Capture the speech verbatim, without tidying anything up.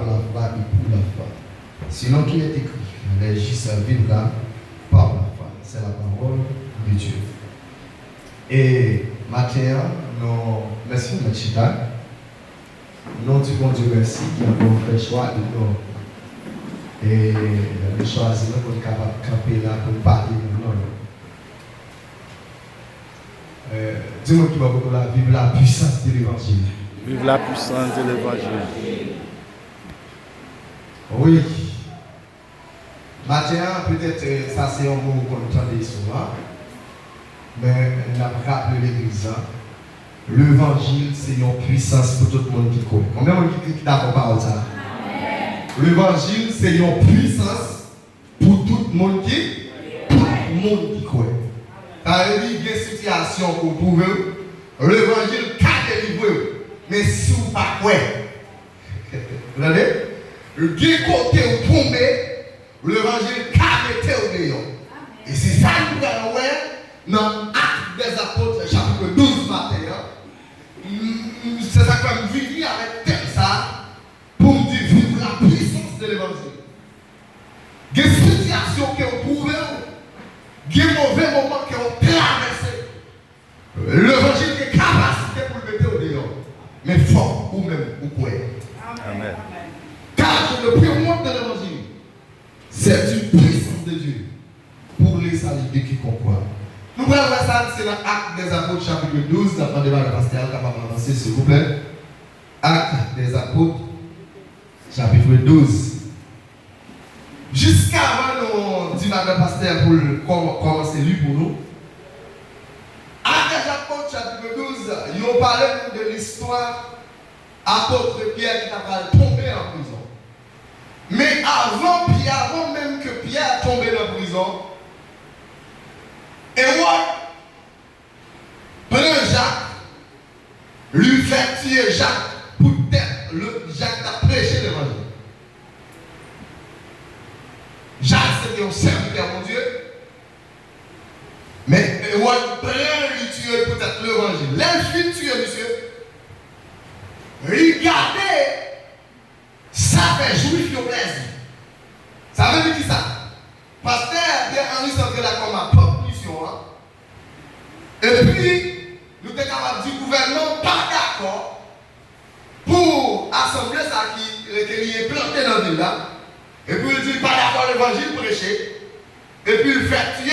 la foi et pour la foi. Selon qu'il est écrit, le juste vivra par la foi. C'est la parole de Dieu. E maten an, nou, mèsi, nou mèt chita. Nou di Bondye mèsi ki ankò fè chwa de nou. E nou chwazi nou pou n kapab kanpe la pou n pale nan non l. Euh, di moun ki bò kote w la, vive la puissance de l'évangile. Vive la puissance de l'évangile. Wi. Maten an, petèt, euh, sa se yon mo ou konn tande souvan, men n ap raple legliz la, levanjil se yon pwisans pou tout moun ki kwè. Konbyen moun ki, ki dakò pawòl sa a? Levanjil se yon pwisans pou tout moun ki, tout moun ki kwè. Sa vle di, gen sitiyasyon ke w twouve w, levanjil ka delivre w, men si w pa kwè, tande, gen kote w tonbe, levanjil ka mete w deyò. E se sa nou pral wè nan Actes des Apôtres, chapitre douze maten an. M, m, se sa k fè m vini avèk tèm sa a, pou m di, vive la puissance de l'évangile. Gen sitiyasyon ke w twouve w, gen move moman ke w travèse. Levanjil gen kapasite pou l mete w deyò. Men fòk ou menm ou kwè. Amèn. Car je ne peux honte de l'évangile. C'est une puissance de Dieu pour le salut de quiconque croit. Nou pral wè sa, se nan Actes des Apôtres, chapitre douze, n ap mande madan pastè a kapab avanse, silvouplè. Actes des Apôtres, chapitre douze. Jiskavan nou di madan pastè pou l kòm-, kòmanse li pou nou. Actes des Apôtres, chapitre douze, yo pale nou de listwa apot Pyè ki ta pral tonbe an prizon. Men avan Pyè, avan menm ke Pyè tonbe nan prizon, Ewòd pran Jak, li fè tiye Jak poutèt le, Jak t ap preche levanjil. Jak se te yon sèvitè Bondye, men Ewòd pran li tiye poutèt levanjil. Lè l fin tiye misye, li gade sa fè Jwif yo plèzi. Sa vle di kisa? Pastè Pierre Henry Santé la kòm apot misyon an. Epi, nou te kapab di gouvènman an pa dakò pou asanble sa ki rete li enplante nan vil la. Epi l di l pa dakò levanjil preche. Epi l fè tiye